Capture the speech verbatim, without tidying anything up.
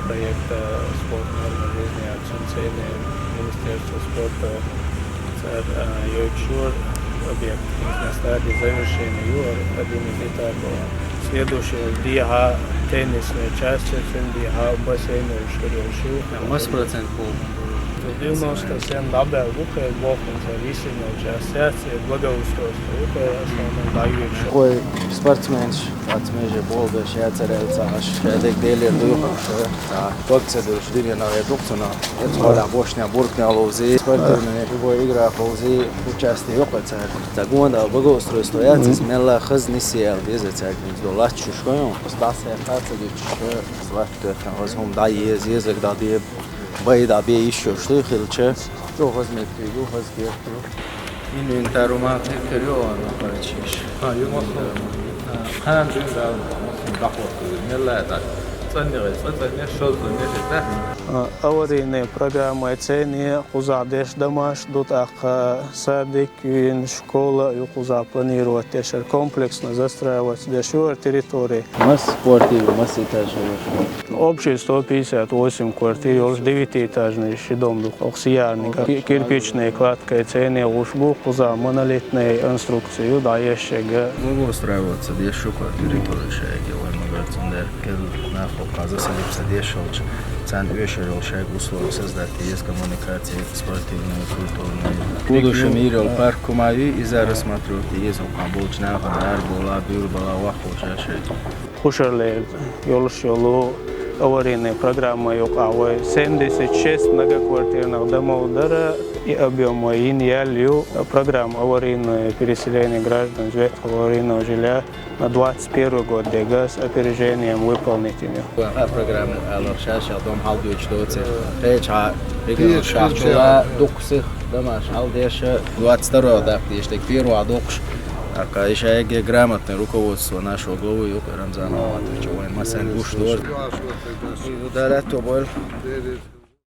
Проект, э, «Спорт — норма жизни» от Цунцейны, Министерство спорта, цар, э, йойчур объект, на стадии завершения юар, один из этапов. Следующий дыхьа теннисная часть, цун дыхьа бассейн, что ли, шу. Мас процент полгун? Девяносто семь, да, да, вухе, бохун, зависимо от ассоциации благоустройства, вухе, основном, дающий. Кой спортсменш, ацмеже болга, шея царел цаш, шея дег делер дуйхуш, да. Кой цедуш дырья на ведухсуна. Это холя бошня, буркня ловзи, спортивный, любой игра ловзи, участие ёкъа цар. Загонда благоустройство яцис, мелла хыз нисиел, деза цар, до лач шушкоем. Стас я хаца дичка, сват тётна, возьмем, да, ез, ез, да, деб. Бай да бе ещё, что хилча. Что возьмет, его возьмет. Инвентарь ма перион, короче. А, ё масло. Хан дин да, масло дахло, мелла да. Цаннере, цанне, что цанне, да? А, аварийная программа цене, куза деш домаш, дут аха садик, юин школа, ю куза планировать дешер, комплексно застраивать дешер территории. Мас квартир, мас этаж. Общий сто пятьдесят восемь квартир, ёлш девятиэтажный ши дом дух, охсиярный, ки-, кирпичная кладка цене, ушбу куза монолитная конструкция, ю да ещега. Благоустраиваться дешуха территория шайги, вай магар цундер, кел нахо каза садипса дешалч, цан ещё шайги условия создать, есть коммуникации, спортивные, культурные. В будущем ирел парк кумави, и за рассматривать, есть у кабулчна, дар была, бюр была, ваху шайги. Хушарле ёлш ёлу аварийная программа юкъа вай семьдесят шесть многоквартирных домов дара, и объём вай ин ялю. Программа аварийного переселения граждан из ветхого аварийного жилья на двадцать первый год дега с опережением выполнить им. А программа алар шаша дом халдуч доце. Хеч ха регион шахчула дуксих домаш халдеша двадцать второго дак деште первого дукш. Ака ишаеге грамотное руководство нашего главы Юка Рамзана Аматовича. Вайн масан гуш дор. Ударят тобол.